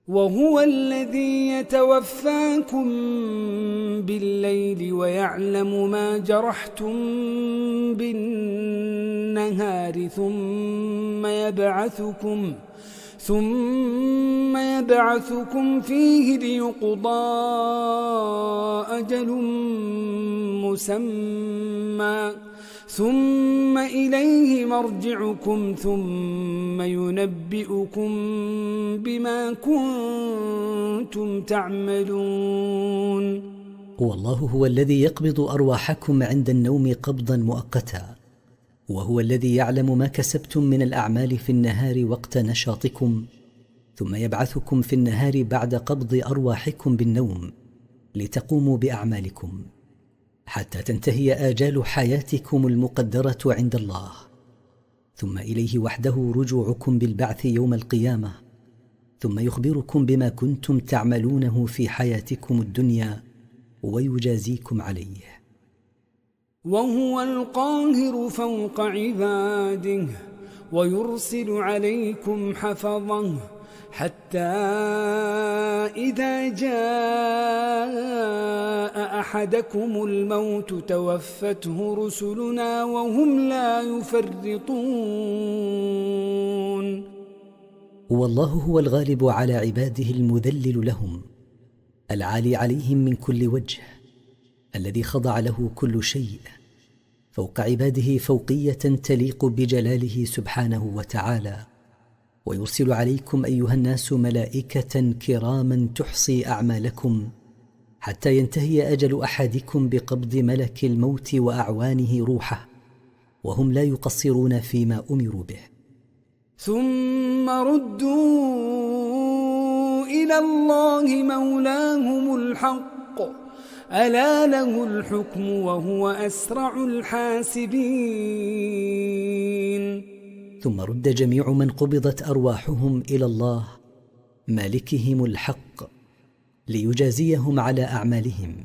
وهو الذي يتوفاكم بالليل ويعلم ما جرحتم بالنهار ثم يبعثكم فيه ليقضى أجل مسمى ثم إليه مرجعكم ثم ينبئكم بما كنتم تعملون. والله هو الذي يقبض أرواحكم عند النوم قبضا مؤقتا، وهو الذي يعلم ما كسبتم من الأعمال في النهار وقت نشاطكم، ثم يبعثكم في النهار بعد قبض أرواحكم بالنوم لتقوموا بأعمالكم حتى تنتهي آجال حياتكم المقدرة عند الله، ثم إليه وحده رجوعكم بالبعث يوم القيامة، ثم يخبركم بما كنتم تعملونه في حياتكم الدنيا ويجازيكم عليه. وهو القاهر فوق عباده ويرسل عليكم حفظه حتى إذا جاء أحدكم الموت توفته رسلنا وهم لا يفرطون. والله هو الغالب على عباده المذلل لهم، العالي عليهم من كل وجه، الذي خضع له كل شيء، فوق عباده فوقية تليق بجلاله سبحانه وتعالى. ويرسل عليكم أيها الناس ملائكة كراما تحصي أعمالكم حتى ينتهي أجل أحدكم بقبض ملك الموت وأعوانه روحه، وهم لا يقصرون فيما أمروا به. ثم ردوا إلى الله مولاهم الحق ألا له الحكم وهو أسرع الحاسبين. ثم رد جميع من قبضت أرواحهم إلى الله مالكهم الحق ليجازيهم على أعمالهم،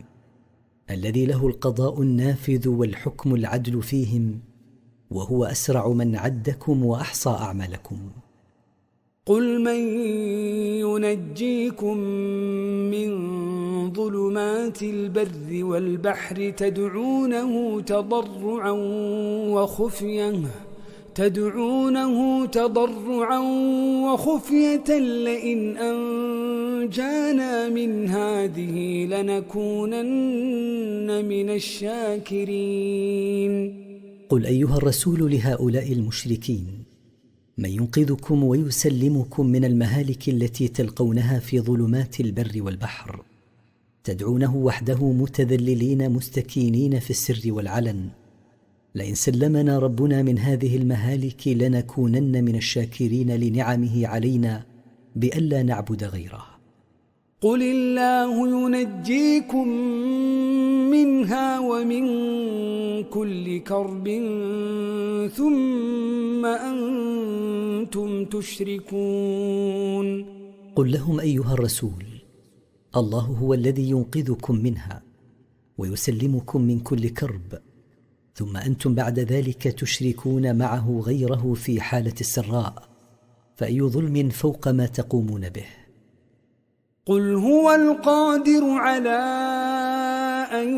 الذي له القضاء النافذ والحكم العدل فيهم، وهو أسرع من عدكم وأحصى أعمالكم. قل من ينجيكم من ظلمات البر والبحر تدعونه تضرعا وخفية لئن أنجانا من هذه لنكونن من الشاكرين. قل أيها الرسول لهؤلاء المشركين: من ينقذكم ويسلمكم من المهالك التي تلقونها في ظلمات البر والبحر، تدعونه وحده متذللين مستكينين في السر والعلن، لئن سلمنا ربنا من هذه المهالك لنكونن من الشاكرين لنعمه علينا بألا نعبد غيره. قل الله ينجيكم منها ومن كل كرب ثم أنتم تشركون. قل لهم أيها الرسول: الله هو الذي ينقذكم منها ويسلمكم من كل كرب، ثم أنتم بعد ذلك تشركون معه غيره في حالة السراء، فأي ظلم فوق ما تقومون به. قل هو القادر على أن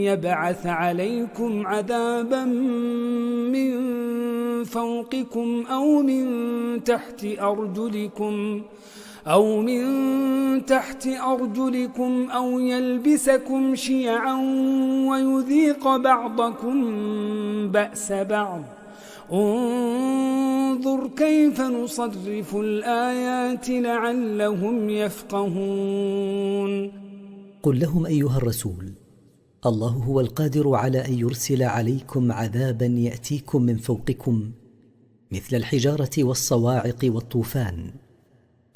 يبعث عليكم عذابا من فوقكم أو من تحت أرجلكم أو يلبسكم شيعا ويذيق بعضكم بأس بعض. انظر كيف نصرف الآيات لعلهم يفقهون. قل لهم أيها الرسول: الله هو القادر على أن يرسل عليكم عذابا يأتيكم من فوقكم مثل الحجارة والصواعق والطوفان،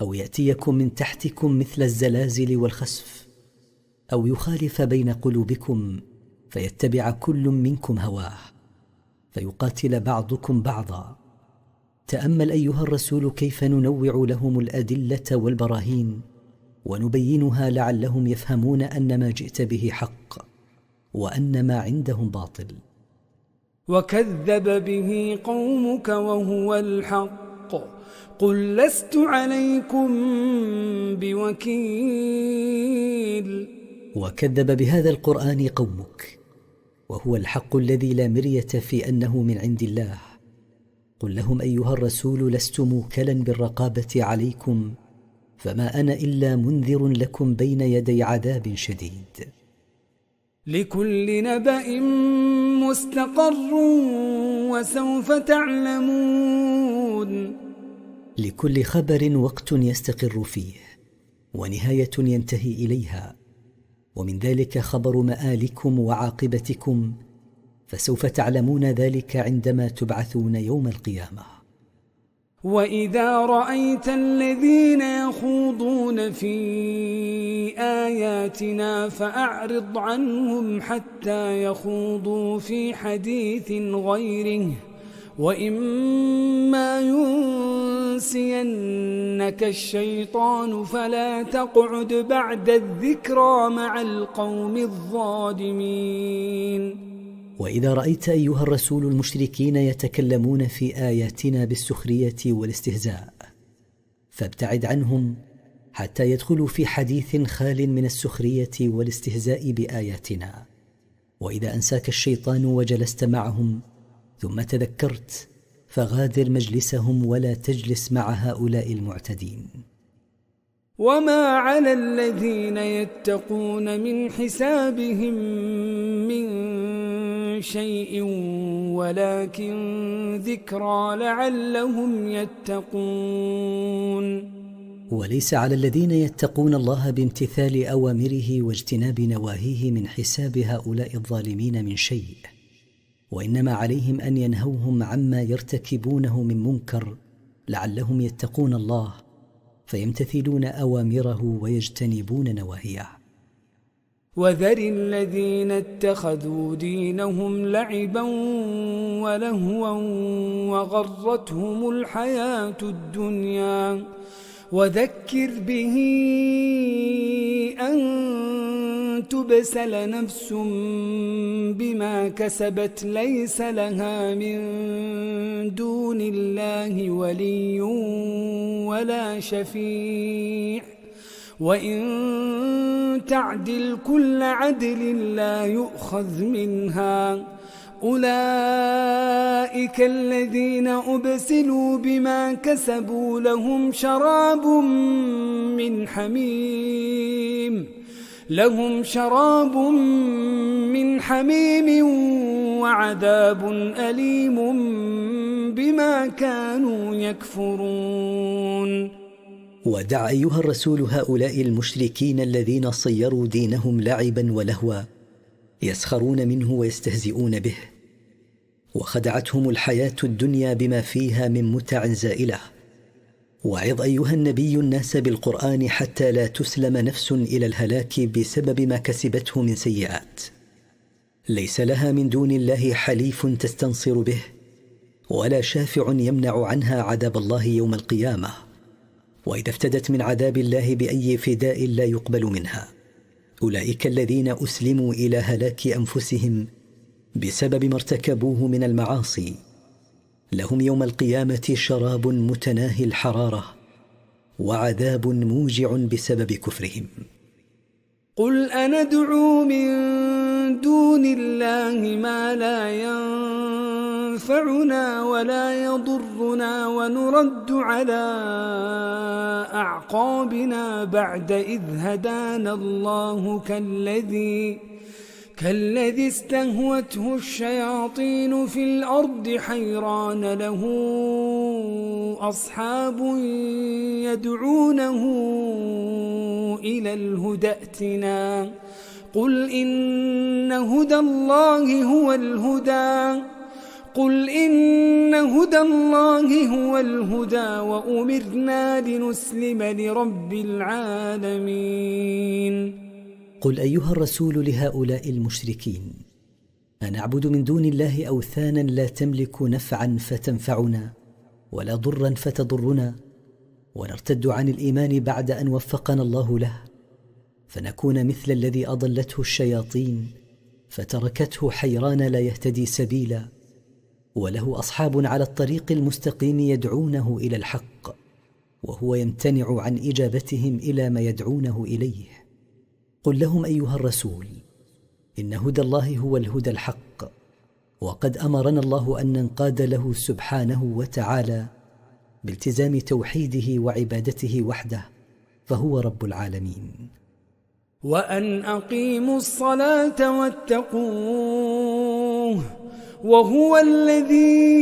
أو يأتيكم من تحتكم مثل الزلازل والخسف، أو يخالف بين قلوبكم فيتبع كل منكم هواه فيقاتل بعضكم بعضا. تأمل أيها الرسول كيف ننوع لهم الأدلة والبراهين ونبينها لعلهم يفهمون أن ما جئت به حق وأن ما عندهم باطل. وكذب به قومك وهو الحق قل لست عليكم بوكيل. وكذب بهذا القرآن قومك، وهو الحق الذي لا مرية في أنه من عند الله. قل لهم أيها الرسول: لست موكلا بالرقابة عليكم، فما أنا إلا منذر لكم بين يدي عذاب شديد. لكل نبأ مستقر وسوف تعلمون. لكل خبر وقت يستقر فيه ونهاية ينتهي إليها، ومن ذلك خبر مآلكم وعاقبتكم، فسوف تعلمون ذلك عندما تبعثون يوم القيامة. وإذا رأيت الذين يخوضون في آياتنا فأعرض عنهم حتى يخوضوا في حديث غيره، وإما ينسينك الشيطان فلا تقعد بعد الذكرى مع القوم الظالمين. وإذا رأيت أيها الرسول المشركين يتكلمون في آياتنا بالسخرية والاستهزاء، فابتعد عنهم حتى يدخلوا في حديث خال من السخرية والاستهزاء بآياتنا. وإذا أنساك الشيطان وجلست معهم ثم تذكرت، فغادر مجلسهم ولا تجلس مع هؤلاء المعتدين. وما على الذين يتقون من حسابهم من شيء ولكن ذكرى لعلهم يتقون. وليس على الذين يتقون الله بامتثال أوامره واجتناب نواهيه من حساب هؤلاء الظالمين من شيء، وإنما عليهم أن ينهوهم عما يرتكبونه من منكر لعلهم يتقون الله فيمتثلون أوامره ويجتنبون نواهيه. وذر الذين اتخذوا دينهم لعبا ولهوا وغرتهم الحياة الدنيا، وذكر به أن تبسل نفس بما كسبت ليس لها من دون الله ولي ولا شفيع، وإن تعدل كل عدل لا يؤخذ منها. أولئك الذين أبسلوا بما كسبوا لهم شراب من حميم وعذاب أليم بما كانوا يكفرون. ودع أيها الرسول هؤلاء المشركين الذين صيروا دينهم لعبا ولهوا يسخرون منه ويستهزئون به، وخدعتهم الحياة الدنيا بما فيها من متع زائلة. وعظ أيها النبي الناس بالقرآن حتى لا تسلم نفس إلى الهلاك بسبب ما كسبته من سيئات، ليس لها من دون الله حليف تستنصر به ولا شافع يمنع عنها عذاب الله يوم القيامة. وإذا افتدت من عذاب الله بأي فداء لا يقبل منها. أولئك الذين أسلموا إلى هلاك أنفسهم بسبب ما ارتكبوه من المعاصي، لهم يوم القيامة شراب متناهي الحرارة وعذاب موجع بسبب كفرهم. قل أندعو من دون الله ما لا ينفعنا ولا يضرنا ونرد على أعقابنا بعد إذ هدانا الله كالذي استهوته الشياطين في الأرض حيران له أصحاب يدعونه إلى الهدى ائتنا. قل إن هدى الله هو الهدى وأمرنا لنسلم لرب العالمين. قل أيها الرسول لهؤلاء المشركين: أنعبد من دون الله أوثانا لا تملك نفعا فتنفعنا ولا ضرا فتضرنا، ونرتد عن الإيمان بعد أن وفقنا الله له، فنكون مثل الذي أضلته الشياطين فتركته حيران لا يهتدي سبيلا، وله أصحاب على الطريق المستقيم يدعونه إلى الحق. وهو يمتنع عن إجابتهم إلى ما يدعونه إليه. قل لهم أيها الرسول: إن هدى الله هو الهدى الحق، وقد أمرنا الله أن ننقاد له سبحانه وتعالى بالتزام توحيده وعبادته وحده، فهو رب العالمين. وأن أقيموا الصلاة واتقوه وهو الذي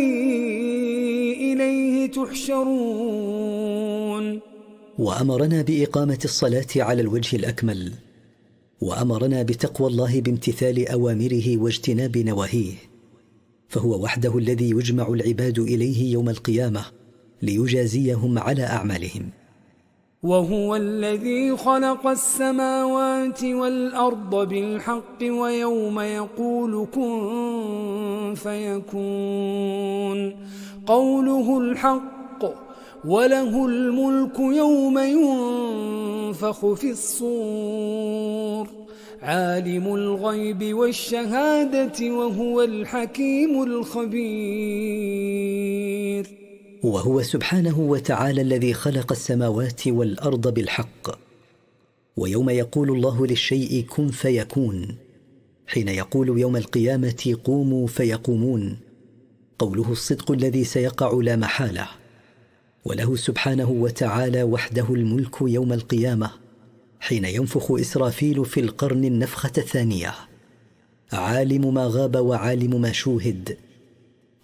إليه تحشرون. وأمرنا بإقامة الصلاة على الوجه الأكمل، وأمرنا بتقوى الله بامتثال أوامره واجتناب نواهيه، فهو وحده الذي يجمع العباد إليه يوم القيامة ليجازيهم على أعمالهم. وهو الذي خلق السماوات والأرض بالحق ويوم يقول كن فيكون قوله الحق، وله الملك يوم ينفخ في الصور، عالم الغيب والشهادة وهو الحكيم الخبير. وهو سبحانه وتعالى الذي خلق السماوات والأرض بالحق، ويوم يقول الله للشيء كن فيكون، حين يقول يوم القيامة قوموا فيقومون، قوله الصدق الذي سيقع لا محالة. وله سبحانه وتعالى وحده الملك يوم القيامة حين ينفخ إسرافيل في القرن النفخة الثانية، عالم ما غاب وعالم ما شوهد،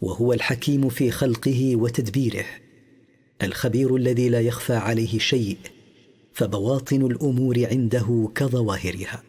وهو الحكيم في خلقه وتدبيره، الخبير الذي لا يخفى عليه شيء، فبواطن الأمور عنده كظواهرها.